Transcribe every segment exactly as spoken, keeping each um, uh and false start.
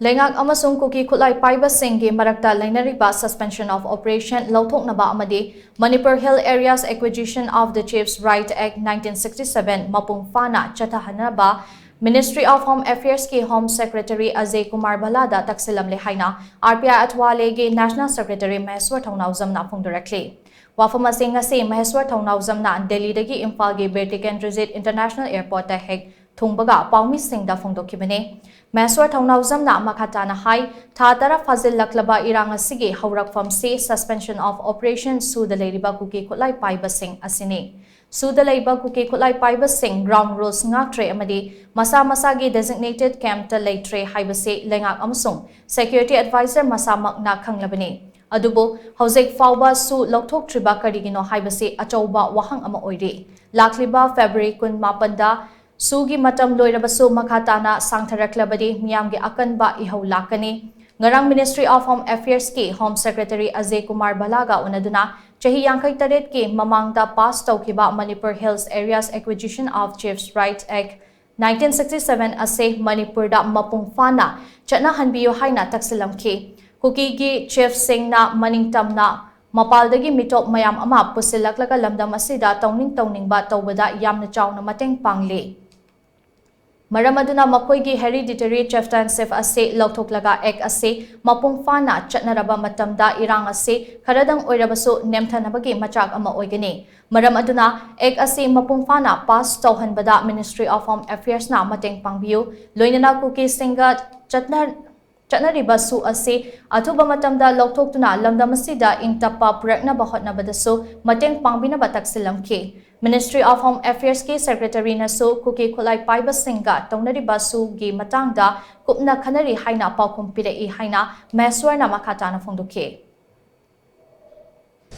ꯂꯩꯉꯥꯛ ꯑꯃꯁꯨꯡ ꯀꯨꯀꯤ ꯈꯨꯠꯂꯥꯏ ꯄꯥꯏꯕꯁꯤꯡꯒꯤ ꯃꯔꯛꯇ ꯂꯩꯅꯔꯤꯕ Suspension of Operation ꯂꯧꯊꯣꯛꯅꯕ ꯑꯃꯗꯤ Manipur Hill Areas Acquisition of the Chiefs Right Act nineteen sixty-seven ꯃꯄꯨꯡ ꯐꯥꯅ ꯆꯠꯊꯍꯟꯅꯕ Ministry of Home Affairs ꯀꯤ Home Secretary ꯑꯖꯦ ꯀꯨꯃꯥꯔ ꯚꯜꯂꯥꯗ ꯇꯛꯁꯤꯜꯂꯝꯂꯦ ꯍꯥꯏꯅ R P I ꯑꯊꯋꯥꯂꯦꯒꯤ National Secretary ꯃꯍꯦꯁ꯭ꯋꯔ ꯊꯧꯅꯥꯎꯖꯝꯅ ꯐꯣꯡꯗꯣꯔꯛꯂꯤ꯫ ꯋꯥꯐꯝ ꯑꯁꯤ ꯉꯁꯤ ꯃꯍꯦꯁ꯭ꯋꯔ ꯊꯧꯅꯥꯎꯖꯝꯅ ꯗꯦꯜꯂꯤꯗꯒꯤ ꯏꯝꯐꯥꯜꯒꯤ ꯕꯤꯔ ꯇꯤꯀꯦꯟꯗ꯭ꯔꯖꯤꯠ International Airport ꯇ ꯍꯦꯛ ꯊꯨꯡꯕꯒ ꯄꯥꯎꯃꯤꯁꯤꯡꯗ ꯐꯣꯡꯗꯣꯛꯈꯤꯕꯅꯤ꯫ ꯃꯍꯦꯁ꯭ꯋꯔ ꯊꯧꯅꯥꯎꯖꯝꯅ ꯃꯈꯥ ꯇꯥꯅ ꯍꯥꯏ, ꯊꯥ ꯇꯔꯥ ꯐꯥꯖꯤꯜꯂꯛꯂꯕ ꯏꯔꯥꯡ ꯑꯁꯤꯒꯤ ꯍꯧꯔꯛꯐꯝꯁꯤ Suspension of Operation ꯁꯨꯗ ꯂꯩꯔꯤꯕ ꯀꯨꯀꯤ ꯈꯨꯠꯂꯥꯏ ꯄꯥꯏꯕꯁꯤꯡ ꯑꯁꯤꯅꯤ꯫ ꯁꯨꯗ ꯂꯩꯕ ꯀꯨꯀꯤ ꯈꯨꯠꯂꯥꯏ ꯄꯥꯏꯕꯁꯤꯡ ground rules ꯉꯥꯛꯇ꯭ꯔꯦ ꯑꯃꯗꯤ ꯃꯁꯥ ꯃꯁꯥꯒꯤ designated camp ꯇ ꯂꯩꯇ꯭ꯔꯦ ꯍꯥꯏꯕꯁꯤ ꯂꯩꯉꯥꯛ ꯑꯃꯁꯨꯡ Security Advisor ꯃꯁꯥꯃꯛꯅ ꯈꯪꯂꯕꯅꯤ꯫ ꯑꯗꯨꯕꯨ ꯍꯧꯖꯤꯛ ꯐꯥꯎꯕ ꯁꯨ ꯂꯧꯊꯣꯛꯇ꯭ꯔꯤꯕ ꯀꯔꯤꯒꯤꯅꯣ ꯍꯥꯏꯕꯁꯤ ꯑꯆꯧꯕ ꯋꯥꯍꯪ ꯑꯃ ꯑꯣꯏꯔꯤ꯫ ꯂꯥꯛꯂꯤꯕ February ꯀꯨꯟꯃꯥꯄꯟꯗ ꯁꯨꯒꯤ ꯃꯇꯝ ꯂꯣꯏꯔꯕꯁꯨ ꯃꯈꯥ ꯇꯥꯅ ꯁꯥꯡꯊꯔꯛꯂꯕꯗꯤ ꯃꯤꯌꯥꯝꯒꯤ ꯑꯀꯟꯕ ꯏꯍꯧ ꯂꯥꯛꯀꯅꯤ꯫ ꯉꯔꯥꯡ Ministry of Home Affairs ꯀꯤ Home Secretary ꯑꯖꯦ ꯀꯨꯃꯥꯔ ꯚꯜꯂꯥꯒ ꯎꯅꯗꯨꯅ ꯆꯍꯤ ꯌꯥꯡꯈꯩ ꯇꯔꯦꯠꯀꯤ ꯃꯃꯥꯡꯗ pass ꯇꯧꯈꯤꯕ Manipur Hills Areas Acquisition of Chiefs Right Act nineteen sixty-seven ꯑꯁꯤ ꯃꯅꯤꯄꯨꯔꯗ ꯃꯄꯨꯡ ꯐꯥꯅ ꯆꯠꯅꯍꯟꯕꯤꯌꯨ ꯍꯥꯏꯅ ꯇꯛꯁꯤꯜꯂꯝꯈꯤ꯫ ꯀꯨꯀꯤꯒꯤ chief ꯁꯤꯡꯅ ꯃꯅꯤꯡꯇꯝꯅ ꯃꯄꯥꯜꯗꯒꯤ ꯃꯤꯇꯣꯞ ꯃꯌꯥꯝ ꯑꯃ ꯄꯨꯁꯤꯜꯂꯛꯂꯒ ꯂꯝꯗꯝ ꯑꯁꯤꯗ ꯇꯧꯅꯤꯡ ꯇꯧꯅꯤꯡꯕ ꯇꯧꯕꯗ ꯌꯥꯝꯅ ꯆꯥꯎꯅ ꯃꯇꯦꯡ ꯄꯥꯡꯂꯤ꯫ ꯃꯔꯝ ꯑꯗꯨꯅ ꯃꯈꯣꯏꯒꯤ hereditary chieftainship ꯑꯁꯤ ꯂꯧꯊꯣꯛꯂꯒ act ꯑꯁꯤ ꯃꯄꯨꯡ ꯐꯥꯅ ꯆꯠꯅꯔꯕ ꯃꯇꯝꯗ ꯏꯔꯥꯡ ꯑꯁꯤ ꯈꯔꯗꯪ ꯑꯣꯏꯔꯕꯁꯨ ꯅꯦꯝꯊꯅꯕꯒꯤ ꯃꯆꯥꯛ ꯑꯃ ꯑꯣꯏꯒꯅꯤ꯫ ꯃꯔꯝ ꯑꯗꯨꯅ act ꯑꯁꯤ ꯃꯄꯨꯡ ꯐꯥꯅ pass ꯇꯧꯍꯟꯕꯗ Ministry of Home Affairs ꯅ ꯃꯇꯦꯡ ꯄꯥꯡꯕꯤꯌꯨ꯫ ꯂꯣꯏꯅꯅ ꯀꯨꯀꯤꯁꯤꯡꯒ ꯆꯠꯅ-, ꯆꯠꯅꯔꯤꯕ ꯁꯨ ꯑꯁꯤ ꯑꯊꯨꯕ ꯃꯇꯝꯗ ꯂꯧꯊꯣꯛꯇꯨꯅ ꯂꯝꯗꯝ ꯑꯁꯤꯗ ꯏꯪ ꯇꯞꯄ ꯄꯨꯔꯛꯅꯕ ꯍꯣꯠꯅꯕꯗꯁꯨ ꯃꯇꯦꯡ ꯄꯥꯡꯕꯤꯅꯕ ꯇꯛꯁꯤꯜꯂꯝꯈꯤ꯫ Ministry of Home Affairs ꯀꯤ Secretary ꯅꯁꯨ ꯀꯨꯀꯤ ꯈꯨꯠꯂꯥꯏ ꯄꯥꯏꯕꯁꯤꯡꯒ ꯇꯧꯅꯔꯤꯕ ꯁꯨꯒꯤ ꯃꯇꯥꯡꯗ ꯀꯨꯞꯅ ꯈꯟꯅꯔꯤ ꯍꯥꯏꯅ ꯄꯥꯎꯈꯨꯝ ꯄꯤꯔꯛꯏ ꯍꯥꯏꯅ ꯃꯍꯦꯁ꯭ꯋꯔꯅ ꯃꯈꯥ ꯇꯥꯅ ꯐꯣꯡꯗꯣꯛꯈꯤ꯫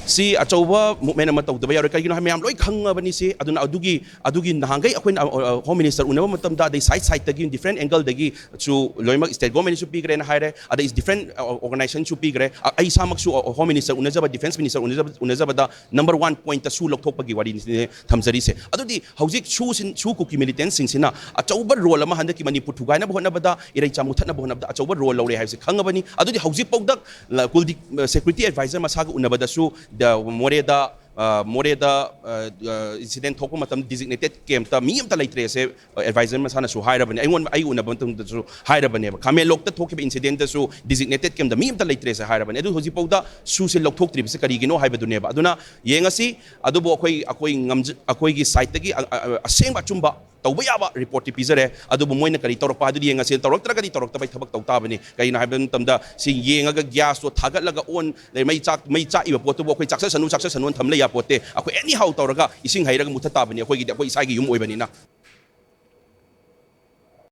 ꯁꯤ ꯑꯆꯧꯕ movement ꯑꯃ ꯇꯧꯗꯕ ꯌꯥꯔꯣꯏ꯫ ꯀꯩꯒꯤꯅꯣ ꯍꯥꯏ, ꯃꯌꯥꯝ ꯂꯣꯏ ꯈꯪꯉꯕꯅꯤ ꯁꯤ꯫ ꯑꯗꯨꯅ ꯑꯗꯨꯒꯤ, ꯑꯗꯨꯒꯤ ꯅꯍꯥꯟꯈꯩ ꯑꯩꯈꯣꯏꯅ, ꯑ, ꯑ, Home Minister ꯎꯅꯕ ꯃꯇꯝꯗ, ꯑꯗꯩ side sideꯇꯒꯤ different angleꯗꯒꯤꯁꯨ ꯂꯣꯏꯅꯃꯛ state governmentꯅꯁꯨ ꯄꯤꯈ꯭ꯔꯦꯅ ꯍꯥꯏꯔꯦ, ꯑꯗꯩ different, ꯑ, organizationꯁꯨ ꯄꯤꯈ꯭ꯔꯦ꯫ ꯑ, ꯑꯩ ꯏꯁꯥꯃꯛꯁꯨ, ꯑ, Home Minister ꯎꯅꯖꯕ, Defence Minister ꯎꯅꯖꯕ, ꯎꯅꯖꯕꯗ number one pointꯇ ꯁꯨ ꯂꯧꯊꯣꯛꯄꯒꯤ ꯋꯥꯔꯤꯅꯤ ꯊꯝꯖꯔꯤꯁꯦ꯫ ꯑꯗꯨꯗꯤ ꯍꯧꯖꯤꯛ ꯁꯨꯁꯤꯟ-, ꯁꯨ ꯀꯨꯀꯤ militantꯁꯤꯡꯁꯤꯅ ꯑꯆꯧꯕ role ꯑꯃ ꯍꯟꯗꯛꯀꯤ ꯃꯅꯤꯄꯨꯔ ꯊꯨꯒꯥꯏꯅꯕ ꯍꯣꯠꯅꯕꯗ, ꯏꯔꯩꯆꯥ ꯃꯨꯊꯠꯅꯕ ꯍꯣꯠꯅꯕꯗ ꯑꯆꯧꯕ role ꯂꯧꯔꯦ ꯍꯥꯏꯕꯁꯤ ꯈꯪꯉꯕꯅꯤ꯫ ꯑꯗꯨꯗꯤ ꯍꯧꯖꯤꯛꯐꯥꯎꯗ ꯂ-, ꯀꯨꯜꯗꯤꯞ, ꯑ, security advisor ꯃꯁꯥꯒ ꯎꯅꯕꯗꯁꯨ ꯗ-, ꯃꯣꯔꯦꯗ, ꯑ, ꯃꯣꯔꯦꯗ, ꯑ, ꯑ, incident ꯊꯣꯛꯄ ꯃꯇꯝꯗ designated campꯇ ꯃꯤ ꯑꯝꯇ ꯂꯩꯇ꯭ꯔꯦꯁꯦ, ꯑ, advisor ꯃꯁꯥꯅꯁꯨ ꯍꯥꯏꯔꯕꯅꯤ꯫ ꯑꯩꯉꯣꯟꯗ, ꯑꯩ ꯎꯅꯕ ꯃꯇꯝꯗꯁꯨ ꯍꯥꯏꯔꯕꯅꯦꯕ꯫ ꯈꯥꯃꯦꯟꯂꯣꯛꯇ ꯊꯣꯛꯈꯤꯕ incidentꯇꯁꯨ designated campꯇ ꯃꯤ ꯑꯝꯇ ꯂꯩꯇ꯭ꯔꯦꯁꯦ ꯍꯥꯏꯔꯕꯅꯤ꯫ ꯑꯗꯨ ꯍꯧꯖꯤꯛꯐꯥꯎꯗ ꯁꯨꯁꯦ ꯂꯧꯊꯣꯛꯇ꯭ꯔꯤꯕꯁꯦ ꯀꯔꯤꯒꯤꯅꯣ ꯍꯥꯏꯕꯗꯨꯅꯦꯕ꯫ ꯑꯗꯨꯅ ꯌꯦꯡꯉꯁꯤ꯫ ꯑꯗꯨꯕꯨ ꯑꯩꯈꯣꯏ, ꯑꯩꯈꯣꯏ ꯉꯝꯖ-, ꯑꯩꯈꯣꯏꯒꯤ sideꯇꯒꯤ ꯑ-, ꯑ-, ꯑꯁꯦꯡꯕ ꯑꯆꯨꯝꯕ ꯇꯧꯕ ꯌꯥꯕ reportꯇꯤ ꯄꯤꯖꯔꯦ꯫ ꯑꯗꯨꯕꯨ ꯃꯣꯏꯅ ꯀꯔꯤ ꯇꯧꯔꯛꯄ ꯍꯥꯏꯗꯨꯗꯤ ꯌꯦꯡꯉꯁꯤ꯫ ꯇꯧꯔꯛꯇ꯭ꯔꯒꯗꯤ ꯇꯧꯔꯛꯇꯕꯩ ꯊꯕꯛ ꯇꯧ ꯇꯥꯕꯅꯤ꯫ ꯀꯩꯒꯤꯅꯣ ꯍꯥꯏꯕ ꯃꯇꯝꯗ ꯁꯤ ꯌꯦꯡꯉꯒ gasꯇꯣ ꯊꯥꯒꯠꯂꯒ on, ꯃꯩ ꯆꯥꯛ-, ꯃꯩ ꯆꯥꯛꯏꯕ ꯄꯣꯠꯇꯨꯕꯨ ꯑꯩꯈꯣꯏ ꯆꯥꯛꯆꯁꯅꯨ, ꯆꯥꯛꯆꯁꯅꯨꯅ ꯊꯝ ꯂꯩ ꯌꯥꯄꯣꯠꯇꯦ꯫ ꯑꯩꯈꯣꯏ anyhow ꯇꯧꯔꯒ ꯏꯁꯤꯡ ꯍꯩꯔꯒ ꯃꯨꯊꯠ ꯇꯥꯕꯅꯤ꯫ ꯑꯩꯈꯣꯏꯒꯤꯗꯤ ꯑꯩꯈꯣꯏ ꯏꯁꯥꯒꯤ ꯌꯨꯝ ꯑꯣꯏꯕꯅꯤꯅ꯫